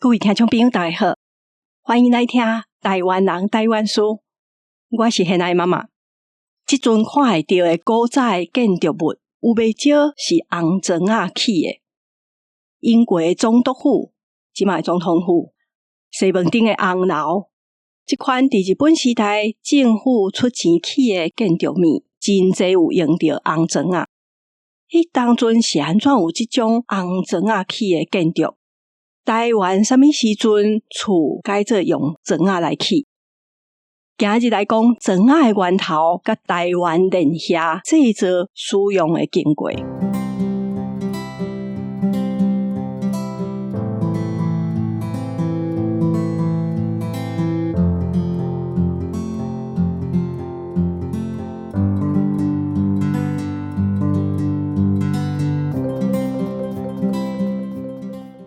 各位聽眾朋友，大家好，歡迎來聽台灣人台灣事。我是現愛媽媽。這陣看會著的古早的建築物，有袂少是紅磚仔起的。英國的總督府，這馬的總統府，西門町的紅樓，這款佇日本時代政府出錢起的建築物，真濟有用著紅磚仔。彼當陣是按怎有這種紅磚仔起的建築？台灣啥物時陣厝改做用磚仔來起？今日來講磚仔的源頭，佮台灣連瓦製造使用的經過。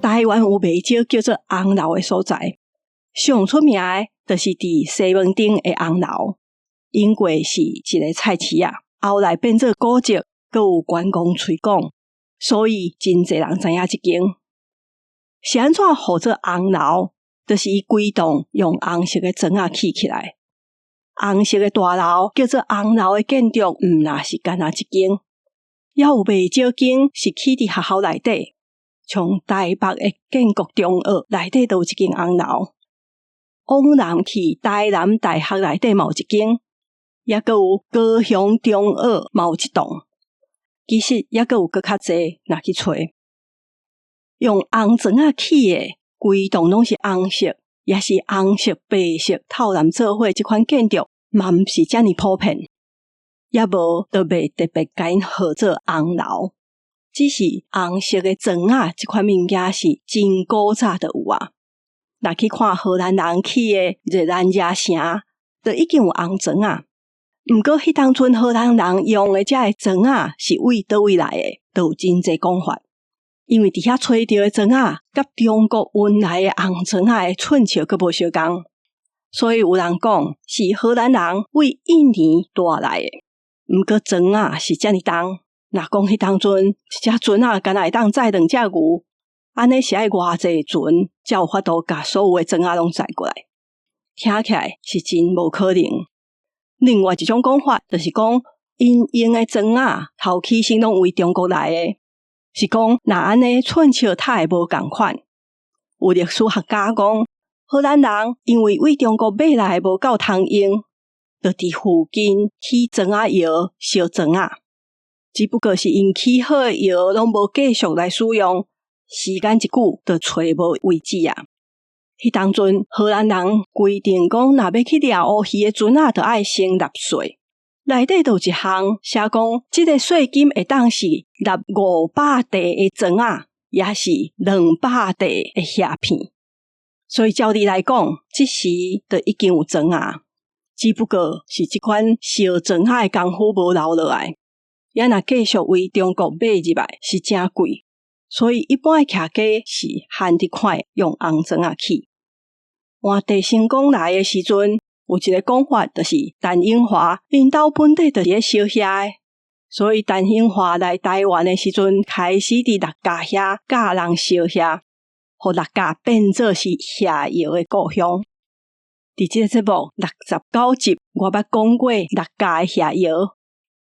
台灣有袂少叫做紅樓的所在，上出名的就是佇西門町的紅樓。因過是一个菜市仔，後來變做古蹟，閣有觀光推廣，所以真濟人知影這間。是按怎號做紅樓？就是伊規棟用紅色的磚仔起起來。紅色的大樓叫做紅樓的建築，毋若是干焦一間，猶有袂少間是起佇學校內底。像台北的建國中學內底都有一間紅樓，往南去台南大學內底嘛有一間，猶閣有高雄中學嘛有一棟。其實猶閣有閣較濟，若去揣用紅磚仔起的，規棟攏是紅色，抑是紅色、白色透藍做伙，這款建築嘛毋是遮爾普遍，也無就袂特別共𪜶號做紅樓。只是紅色的磚仔，這款物件是真古早就有啊。若去看荷蘭人起的熱蘭遮城，就已經有紅磚仔。毋過彼當陣荷蘭人用的這个磚仔是為佗位來的，就有真濟講法。因為佇遐揣著的磚仔，佮中國運來的紅磚仔的寸尺閣無相仝，所以有人講是荷蘭人為印尼帶來的。毋過磚仔是遮爾重。若講彼當陣，一隻船仔干焦會當載兩隻牛，按呢是愛偌濟船才有法度共所有的磚仔攏載過來？聽起來是真無可能。另外一種講法就是講，𪜶用的磚仔頭起先攏為中國來的，是講若按呢寸尺太會無仝款。有歷史學家講，荷蘭人因為為中國買來的無夠通用，就佇附近起磚仔窯燒磚仔。只不過是𪜶起好的窯攏無繼續來使用，時間一久就揣無位置啊。彼當陣荷蘭人規定講，若欲去掠烏魚的船仔，就愛先納稅。內底就有一項寫講，這个稅金會當是納500塊的磚仔，抑是200塊的蝦片。所以照理來講，這時就已經有磚仔，只不過是這款燒磚仔的功夫無留落來。猶若繼續為中國買入來是誠貴，所以一般的徛家是罕得看用紅磚仔起。換鄭成功來的時陣，有一个講法，就是陳永華𪜶兜本底就是咧燒瓦的，所以陳永華來台灣的時陣，開始佇六甲遐教人燒瓦，予六甲變做是瓦窯的故鄉。佇這个節目69集，我捌講過六甲的瓦窯。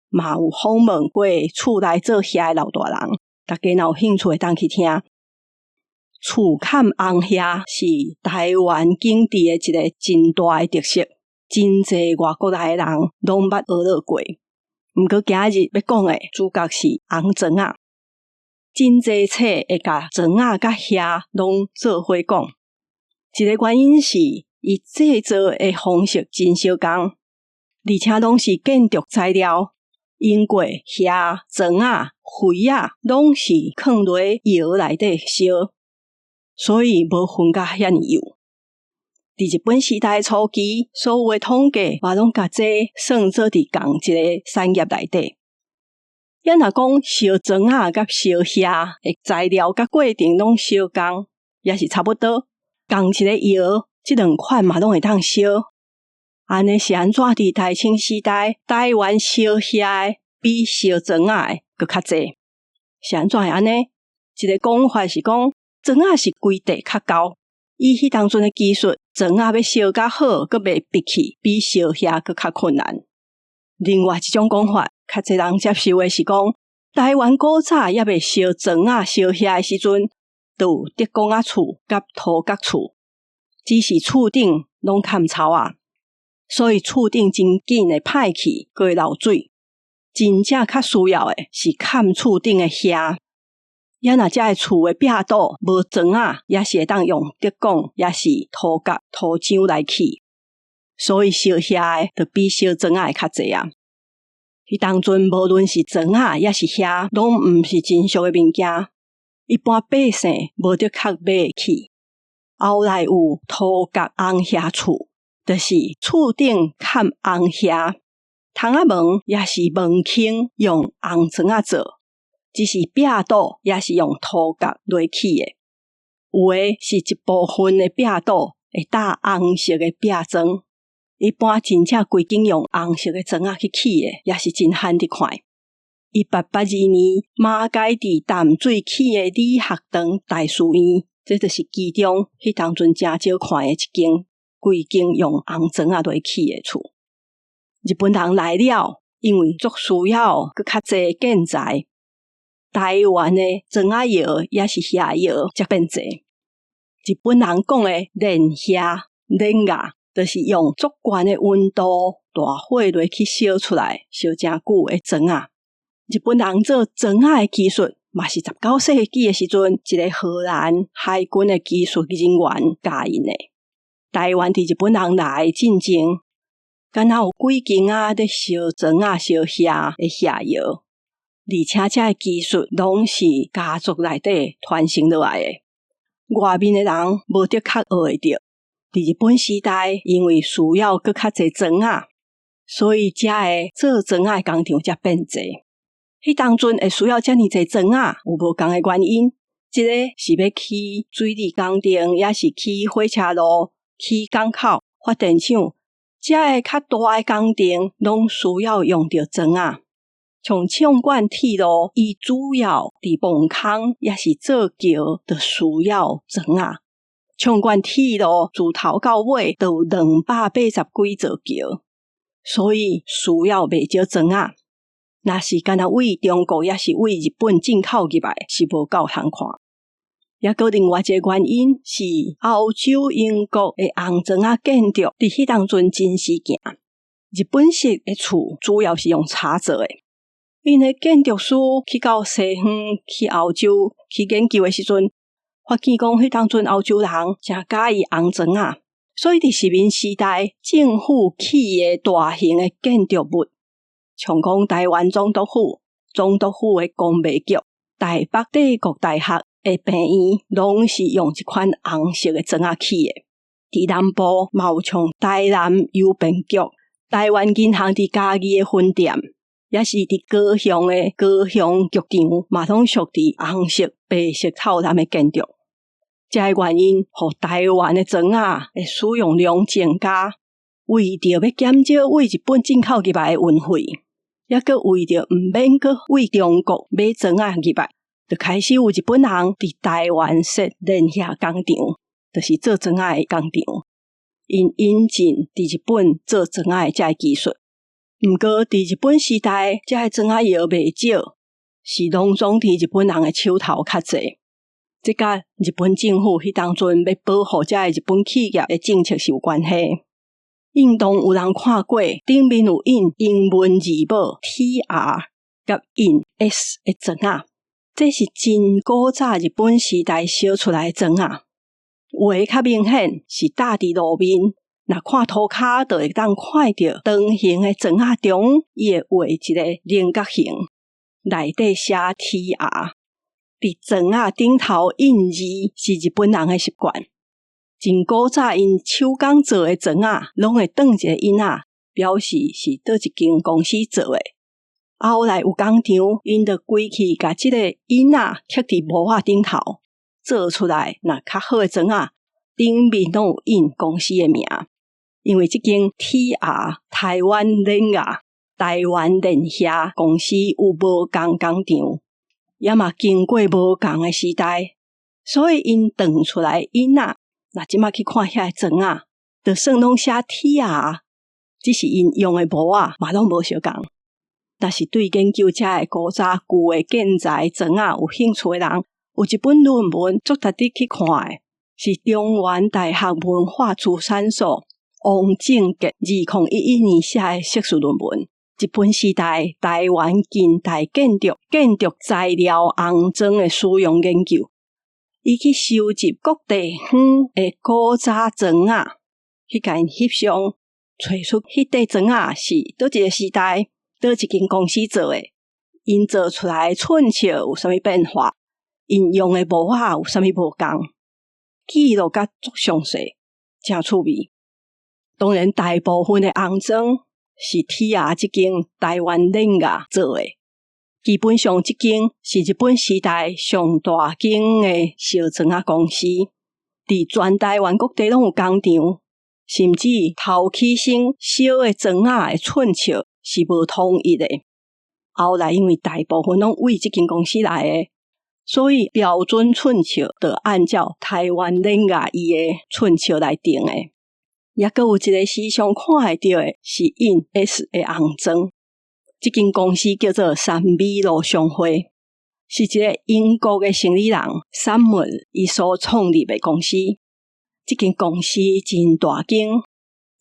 嘛有訪問過厝內做瓦的老大人，大家若有興趣會當去聽。厝崁紅瓦是台灣景致的一个真大的特色，真濟外國來的人攏捌學落過。毋過今日欲講的主角是紅磚仔，真濟冊會共磚仔佮瓦攏做伙講。一个原因是伊製造的方式真相仝，而且攏是建築材料。因過瓦、磚仔、灰仔，攏是囥落窯內底燒，所以無分甲遐爾幼。佇日本時代初期，所有的統計嘛攏共這算做佇仝一个產業內底。猶若講燒磚仔佮燒瓦的材料佮過程攏相仝，也是差不多，仝一個窯，這兩款嘛攏會當燒。按呢是按怎佇大清時代，台灣燒瓦的比燒磚仔的閣較濟？是按怎會按呢？一个講法是講磚仔是規地較厚，以彼當陣的技術，磚仔欲燒較好，閣袂閉去，比燒瓦閣較困難。另外一種講法，較濟人接受的是講，台灣古早猶未燒磚仔燒瓦的時陣，就有竹摃仔厝佮塗角厝，只是厝頂攏崁草仔，所以厝頂真緊會歹去，閣會漏水。真正較需要的是崁厝頂的瓦。也若遮的厝的壁堵無磚仔，也是會當用竹摃，抑是塗角、塗漿來起。所以燒瓦的就比燒磚仔的較濟啊。彼當陣無論是磚仔抑是瓦，攏毋是真俗的物件，一般百姓無的確買會起。後來有塗角紅瓦厝，就是厝頂崁紅瓦，窗仔門抑是門框用紅磚仔做。只是壁堵也是用塗角來起的，有的是一部分的壁堵會搭紅色的壁磚。一般真正規間用紅色的磚仔去起的，也是真罕佇看。1882年，馬偕佇淡水起的理學堂大書院，這就是其中彼當陣誠少看的一間規間用紅磚仔來起的厝。日本人來了，因為足需要閣較濟建材。台灣的磚仔窯抑是瓦窯才變濟。日本人講的煉瓦、煉瓦，就是用足懸的溫度、大火來去燒出來，燒誠久的磚仔。日本人做磚仔的技術，嘛是19世紀的時陣，一个荷蘭海軍的技術人員教𪜶的。台灣佇日本人來進前，敢若有幾間仔咧燒磚仔、燒瓦的瓦窯。而且這个技術攏是家族內底傳承落來的，外面的人無的確學會著。佇日本時代，因為需要閣較濟磚仔，所以遮的做磚仔的工廠才變濟。彼當陣會需要遮爾濟磚仔，有無仝的原因。一个是欲起水利工程，抑是起火車路、起港口、發電廠，遮的較大的工程攏需要用著磚仔。像縱貫鐵路，伊主要佇墓空，抑是做橋，就需要磚仔。縱貫鐵路自頭到尾就有280幾座橋，所以需要袂少磚仔。若是干焦對中國，抑是對日本進口入來，是無夠通看。抑閣另外一個原因是歐洲英國的紅磚仔建築，佇彼當陣真時行。日本式的厝主要是用柴做的。𪜶的建築師去到西方，去歐洲去研究的時陣，發現講彼當陣歐洲人誠佮意紅磚仔，所以佇殖民時代，政府起的大型的建築物，像講臺灣總督府、總督府的公賣局、台北帝國大學的病院，攏是用這款紅色的磚仔起的。佇南部嘛有像台南郵便局、臺灣銀行佇嘉義的分店。抑是佇高雄的高雄劇場，嘛攏屬佇紅色、白色透藍的建築。這个原因，予臺灣的磚仔的使用量增加。為著欲減少對日本進口入來的運費，抑閣為著毋免閣對中國買磚仔入來，就開始有日本人佇臺灣設煉瓦工廠，就是做磚仔的工廠。𪜶引進佇日本做磚仔的這个技術。毋過，佇日本時代，遮的磚仔窯袂少，是攏總佇日本人的手頭較濟。這佮日本政府彼當陣欲保護遮的日本企業的政策是有關係。應當有人看過，頂面有印英文字母 TR 佮印 S 的磚仔，這是真古早日本時代燒出來的磚仔。有的較明顯是搭佇路面。若看塗跤，就會當看著長形的磚仔中，伊會畫一个菱角形，內底寫 TR。佇磚仔頂頭印字是日本人的習慣。真古早𪜶手工做的磚仔，攏會斷一个印仔，表示是佗一間公司做的。後來有工廠，𪜶就規氣共這个印仔刻佇模仔頂頭，做出來若較好的磚仔，頂面攏有印公司的名。因為這間 TR 臺灣煉瓦臺灣煉瓦公司有無仝工廠，也嘛經過無仝的時代，所以𪜶斷出來印仔，若這馬去看遐个磚仔，就算攏寫 TR，只是𪜶用的模仔嘛攏無相仝。若是對研究遮个古早舊的建材磚仔有興趣的人，有一本論文足值得去看的，是中原大學文化資產所王正傑2011年寫的碩士論文。日本時代台灣近代建築建築材料紅磚的使用研究，伊去收集各地方的古早磚仔，去共𪜶翕相，揣出彼塊磚仔是佗一个時代、佗一間公司做的，𪜶做出來的寸尺有啥物變化，𪜶用的模仔有啥物無仝，記錄甲足詳細，誠趣味。當然，大部分的紅磚是 TR 這間台灣鏈亞做的，基本上這間是日本時代上大間的燒磚仔公司，佇全台灣各地攏有工廠，甚至頭起先燒的磚仔的寸尺是無統一的。後來因為大部分攏為這間公司來的，所以標準寸尺就按照台灣鏈亞伊的寸尺來定的。抑閣有一个時常看會著的是印 S 的紅磚，這間公司叫做三美路商會，是一个英國的生理人三門伊所創立的公司。這間公司真大間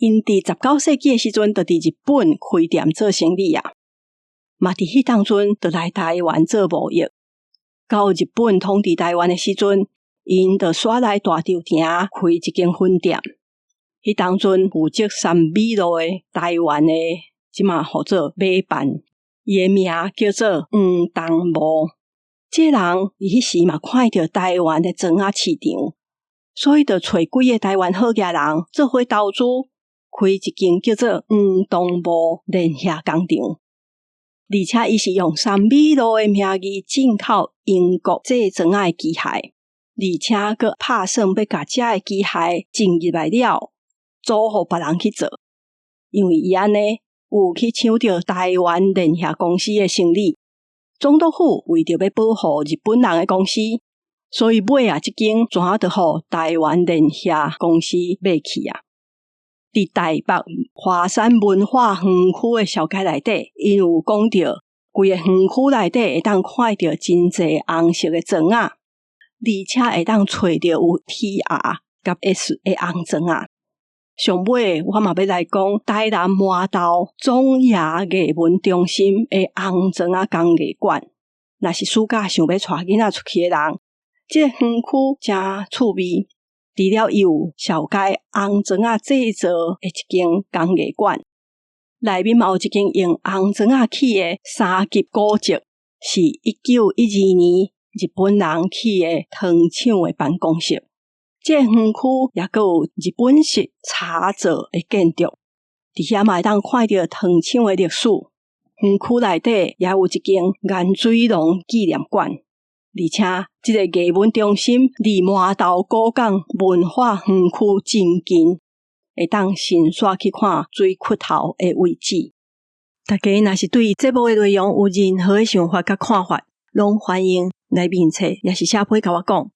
，𪜶佇19世紀的時陣就佇日本開店做生理啊，嘛佇彼當陣就來台灣做貿易。到日本統治台灣的時陣，𪜶就徙來大稻埕開一間分店。彼當陣負責三美路的台灣的，這馬號做買辦，伊的名叫做黃東無。這个人伊彼時嘛看著台灣的磚仔市場，所以就揣幾个台灣好額人做伙投資，開一間叫做黃東無連協工廠。而且伊是用三美路的名義進口英國製磚仔的機械，而且閣拍算欲共遮的機械進入來了，租予別人去做，因為伊按呢有去搶著台灣連協公司的生意。總督府為著欲保護日本人的公司，所以尾仔這間全都予台灣連協公司買去啊。佇台北華山文化園區的紹介內底，𪜶有講著，規个園區內底會當看著真濟紅色的磚仔，而且會當揣著有 TR 佮 S 的紅磚仔。上尾，我嘛欲來講台南饃頭總爺藝文中心的紅磚仔工藝館。若是暑假想欲帶囡仔出去的人，這个園區誠趣味。除了伊有紹介紅磚仔製造的一間工藝館，內面嘛有一間用紅磚仔起的三級古蹟，是1912年日本人起的糖廠的辦公室。這个園區抑閣有日本式茶座的建築，佇遐嘛會當看著糖廠的歷史。園區內底也有一間顏水龍紀念館，而且這个藝文中心離饃頭古港文化園區真近，會當順紲去看水窟頭的位置。大家若是對節目的內容有任何的想法佮看法，攏歡迎來面冊，抑是寫批共我講。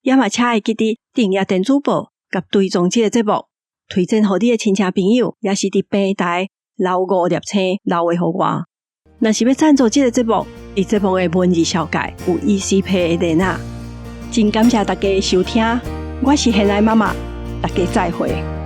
也嘛請會記得訂閱電子報，佮追蹤這个節目，推薦予你的親戚朋友，抑是佇平台留五粒星留話予我。若是欲贊助這个節目，佇節目的文字紹介有 ECPay 的連結。真感謝大家收聽，我是賢愛媽媽，大家再會。